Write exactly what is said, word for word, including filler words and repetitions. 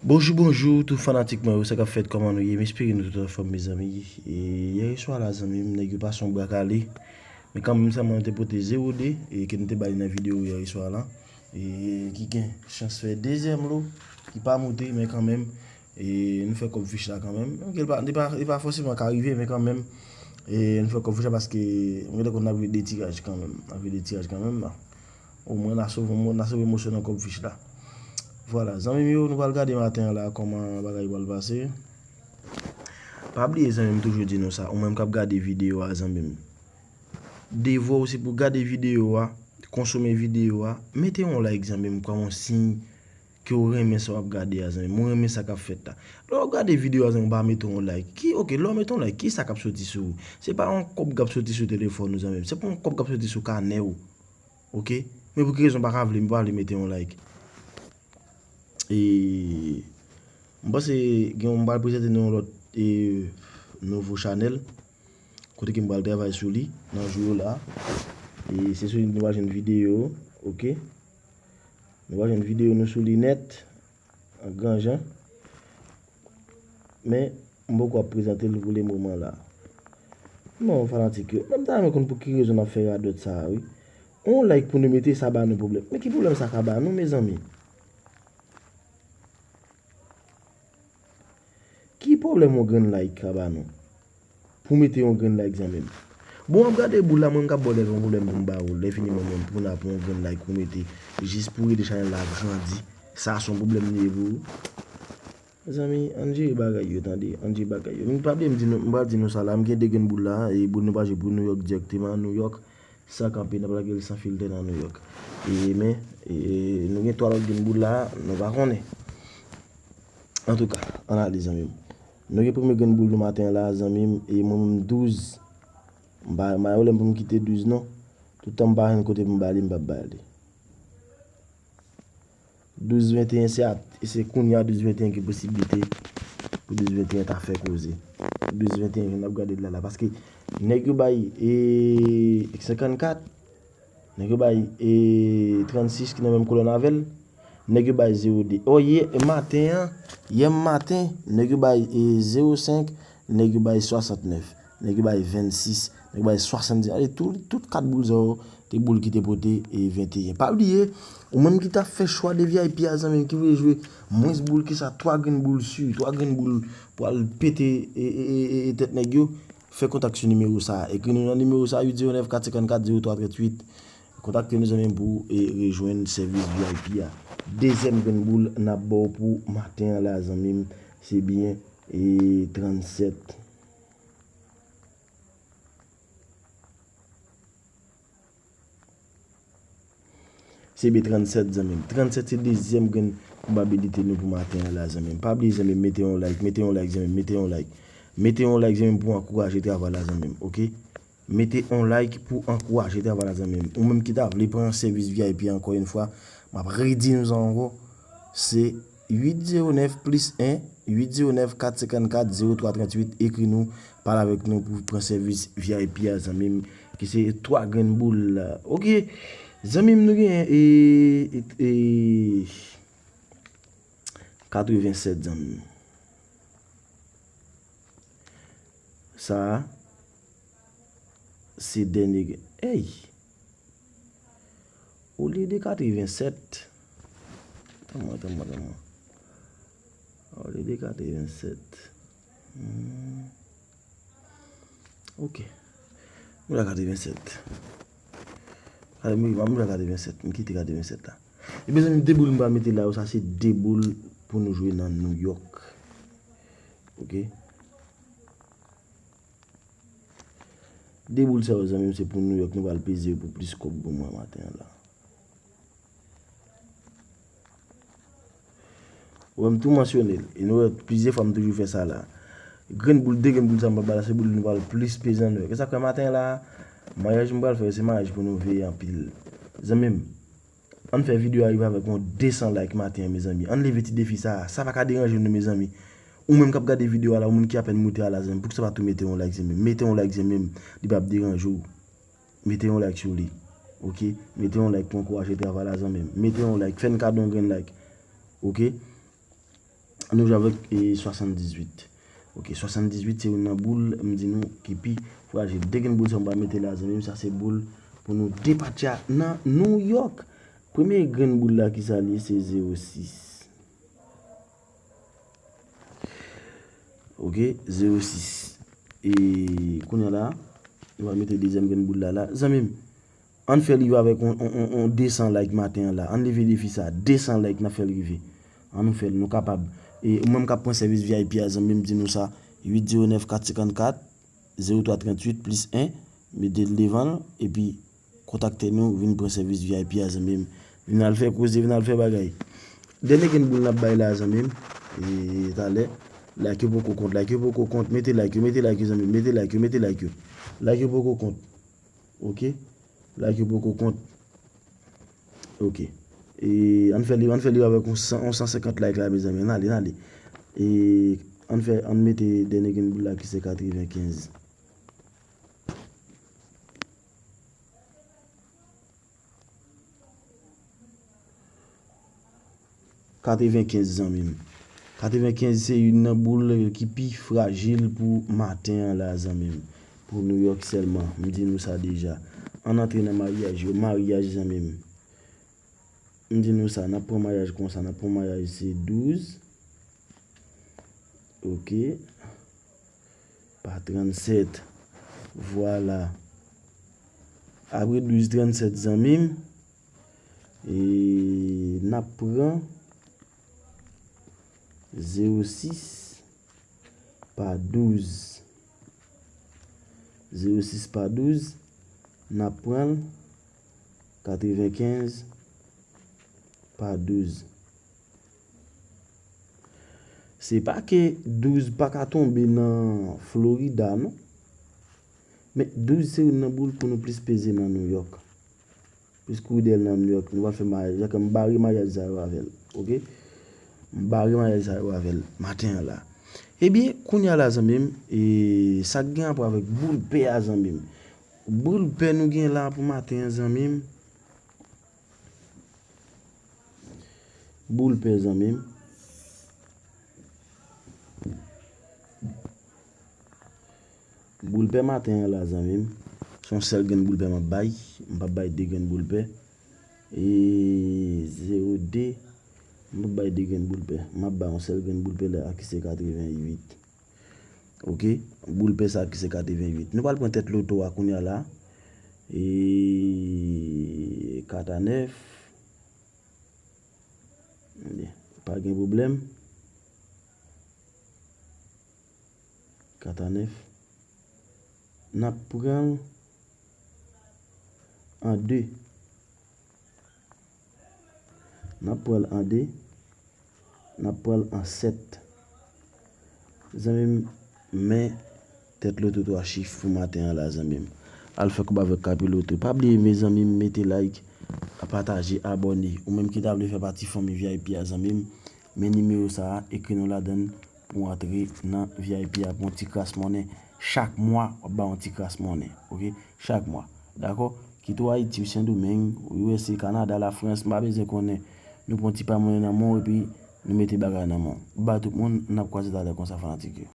Bonjou, bonjou, tout fanatik mwen yo, sa k ap fèt, kòman nou ye? M espere nou tout anfòm, mezanmi. E, yè swa la, zanmi m, nèg yo pase yon bra kale. Men kanmenm, sèlman nou te pote zewo de, e ke nou te ba li nan videyo yè swa la. E, ki gen chans fè dezyèm lo, ki pa moute, men kanmenm, e, nou fè kòb fich la kanmenm. Donk, li pa, li pa, li pa fòseman ka rive, men kanmenm, e, nou fè kòb fich la paske, mwen te konn ap jwe de tiraj kanmenm. Ap jwe de tiraj kanmenm, la. Omwen, n a sove, n a sove moso nan kòb fich la. Vwala, zanmi m yo, nou pral gade maten an la kòman bagay pral pase. Pa bliye, zanmi m, toujou di nou sa, ou menm k ap gade videyo a, zanmi m. Devwa w se pou gade videyo a, konsome videyo a, mete yon like, zanmi m, kòm yon siy ke w renmen sa w ap gade a, zanmi m. Ou renmen sa k ap fèt la. Lè w ap gade videyo a, zanmi m, ou pa mete yon like. Ki, oke, lè w mete yon like, ki sa k ap soti sou ou? Se pa yon kòb k ap soti sou telefòn ou, zanmi m. Se pa yon kòb k ap soti sou kanè w. Oke? Men pou ki rezon w pa ka vle, m pa vle mete yon like? E, m panse gen yon, m pral prezante nou yon lòt, e, nouvo chanèl. Kote ke m pral travay sou li nan jou yo la. E se sou li nou va jwenn videyo, oke? Nou va jwenn videyo nou sou li nèt, an gran jan. Men, m poko ap prezante l pou le moman la. Non, fanatik yo, m ta renmen konn pou ki rezon n ap fè radòt sa a, wi. On like pou nou mete, sa ba nou pwoblèm. Men ki pwoblèm sa ka ba nou, mezanmi? Ki pwoblèm yon grenn like ka ba nou? Pou mete yon grenn like, zanmi m. Bon, w ap gade boul la, mwen m ka ba w lè yon pwoblèm pou m ba ou. Lè fini, mwen menm, pou n ap yon grenn like pou mete, jis pou ede chanèl la grandi. Sa se yon pwoblèm li ye pou ou. Mezanmi, ann jere bagay yo, tande. Ann jere bagay yo. M pa bliye m di nou, m pral di nou sa la, m gen de grenn boul la, e boul nou pa jwe pou New York dirèkteman, New York. San kanpe, n ap lage l san filtè nan New York. E, men, e, nou gen twa lòt grenn boul la, nou pa konnen. Antouka, ann ale, zanmi m. Nou gen premye grenn boul nou maten an la, zanmi m, e mwen menm douz. M pa, m pa gen pwoblèm pou m kite douz, non. Toutan m pa jwenn kote pou m ba li, m p ap ba li. Douz venteyen, se a, se kounye a douz venteyen gen posiblite pou douz venteyen ta fè koze. Douz venteyen, jan n ap gade l la la. Paske nèg yo bay, e, senkannkat, nèg yo bay, e, trannsis ki nan menm kolòn avè l, nèg yo bay zewo de. O, yè maten an, yè maten, nèg yo bay, e, zewo senk, nèg yo bay swasantnèf, nèg yo bay vennsis, nèg yo bay swasanndis. Gade, tout, tout kat boul sa yo, te boul ki te pote, e, venteyen. Pa bliye, ou menm ki t ap fè chwa de V I P a, zanmi m, ki vle jwe mwens boul ke sa, twa grenn boul si, twa grenn boul pou al pete, e, e, e, e, e, tèt nèg yo, fè kontak sou nimewo sa a. Ekri nou nan nimewo sa a, uit zewo nèf kat senkannkat zewo twa tranntuit. Kontakte nou, zanmi m, pou, e, rejwenn sèvis V I P a. Dezyèm grenn boul n ap ba w pou maten an la, zanmi m, se byen, e, trannsèt. Se byen trannsèt, zanmi m. Trannsèt se dezyèm grenn pwobabilite nou pou maten an la, zanmi m. Pa bliye, zanmi m, mete yon like, mete yon like, zanmi m, mete yon like. Mete yon like, zanmi m, pou ankouraje travay la, zanmi m, oke? Mete yon like pou ankouraje travay la, zanmi m. Ou menm ki ta vle pran sèvis V I P, ankò yon fwa, m ap redi nou sa ankò. Se uit zewo nèf plis en, uit zewo nèf kat senkannkat zewo twa tranntuit, ekri nou, pale avèk nou pou pran sèvis V I P a, zanmi m, ki se twa grenn boul la. Oke, zanmi m, nou gen, e, e, e, katrevensèt, zanmi m. Sa a, se dènye, ey! Olye de katrevensèt, tann mwen, tann mwen, tann mwen. Olye de katrevensèt. Hmm. Oke. M la katrevensèt. Gade, m, m la katrevensèt. M kite katrevensèt la. Ebyen, zanmi m, de boul m pral mete la yo, sa se de boul pou nou jwe nan New York. Oke? De boul sa yo, zanmi m, se pou New York, nou pral peze yo pou plis kòb pou mwen maten an la. Ou wè m tou mansyone l. E nou wè plizyè fwa m toujou fè sa la. Grenn boul, de grenn boul sa m pral ba la, se boul nou pral plis peze an New York. E sa k fè maten an la, maryaj m pral fè yo, se maryaj pou nou veye anpil. Zanmi m, ann fè videyo a rive avèk yon de san like maten an, mezanmi. Ann leve ti defi sa a. Sa pa ka deranje nou, mezanmi. Ou menm k ap gade videyo a la, ou menm ki apèn moute a la, zanmi, poukisa pa tou mete yon like, zanmi m? Mete yon like, zanmi m. Li p ap deranje w. Mete yon like sou li. Oke? Mete yon like pou ankouraje travay la, zanmi m. Mete yon like. Fè n kado yon grenn like. Oke? An nou jwe avèk e, swasanndizuit. Ok, swasanndizuit se youn nan boul, m di nou, ki pi frajil. De grenn boul sa m pral mete la, zanmi m, sa se boul pou nou depatcha nan New York. Premye grenn boul la, ki sa li ye, se zewo sis. Ok, zewo sis. E kounye a la, nou va mete dezyèm grenn boul la la. Zanmi m, ann fè l rive avèk on, on, on, on de san like maten an la. Ann leve defi sa. De san like n ap fè l rive. Ann nou fè l, nou kapab. E ou menm k ap pran sèvis V I P a, zanmi m, di nou sa. Uit zewo nèf kat senkannkat, zewo twa tranntuit plis en, mete l devan l, epi kontakte nou, vin pran sèvis V I P a, zanmi m. Vin al fè koze, vin al fè bagay. Dènye grenn boul n ap bay la, zanmi m. E talè, like yo poko kont, like yo poko kont, mete like yo, mete like yo, zanmi m, mete like yo, mete like yo. Like yo poko kont. Ok? Like yo poko kont. Ok. E ann fè li, ann fè li avèk yon san, yon san senkant like la, mezanmi. Ann ale, ann ale. E ann fè, ann mete dènye grenn boul la ki se katrevenkenz. Katrevenkenz, zanmi m. Katrevenkenz se youn nan boul ki pi frajil pou maten an la, zanmi m. Pou New York sèlman. M di nou sa deja. Ann antre nan maryaj yo. Maryaj, zanmi m. M di nou sa, n ap pran maryaj konsa. N ap pran maryaj se douz. Ok. Pa trannsèt. Vwala. Apre douz trannsèt, zanmi m, e n ap pran zewo sis pa douz. Zewo sis pa douz, n ap pran l katrevenkenz pa douz. Se pa ke douz pa ka tonbe nan Florida, non. Men douz se youn nan boul pou nou plis peze nan New York. Plis kouri dèyè l nan New York. Nou pral fè maryaj. Jan ke m bare maryaj sa yo avè l. Ok? M bare maryaj sa yo avè l maten an la. Ebyen, kounye a la, zanmi m, e sa k gen rapò avèk boul pè a, zanmi m. Boul pè nou gen la pou maten an, zanmi m. Boul pè, zanmi m. Boul pè maten an la, zanmi m. Se yon sèl grenn boul pè m ap bay. M p ap bay de grenn boul pè. E zewo de. M p ap bay de grenn boul pè. M ap bay yon sèl grenn boul pè la ki se katrevenn uit. Ok? Boul pè sa ki se katrevenn uit. Nou pral pran tèt loto a kounye a la. E kat a nèf. Ebyen, pa gen pwoblèm. Kat a nèf. N ap pran l an de. N ap pran l an de. N ap pran l an sèt. Zanmi m, men tèt loto twa chif pou maten an la, zanmi m. Al fè kòb avèk Kapiloto. Pa bliye, mezanmi m, mete like, pataje, abòne. Ou menm ki ta vle fè pati fanmi V I P a, zanmi m, men nimewo sa a, ekri non ladann pou w antre nan V I P a pou yon ti kras monnen. Chak mwa, w ap bay yon ti kras monnen. Ok? Chak mwa. Dakò? Kit ou Ayiti, ou Sendomeng, ou U S A, Kanada, Lafrans, m pa bezwen konnen. Nou pran ti pa monnen nan men w epi nou mete bagay nan men w. Bye tout moun, n ap kwaze talè konsa fanatik yo.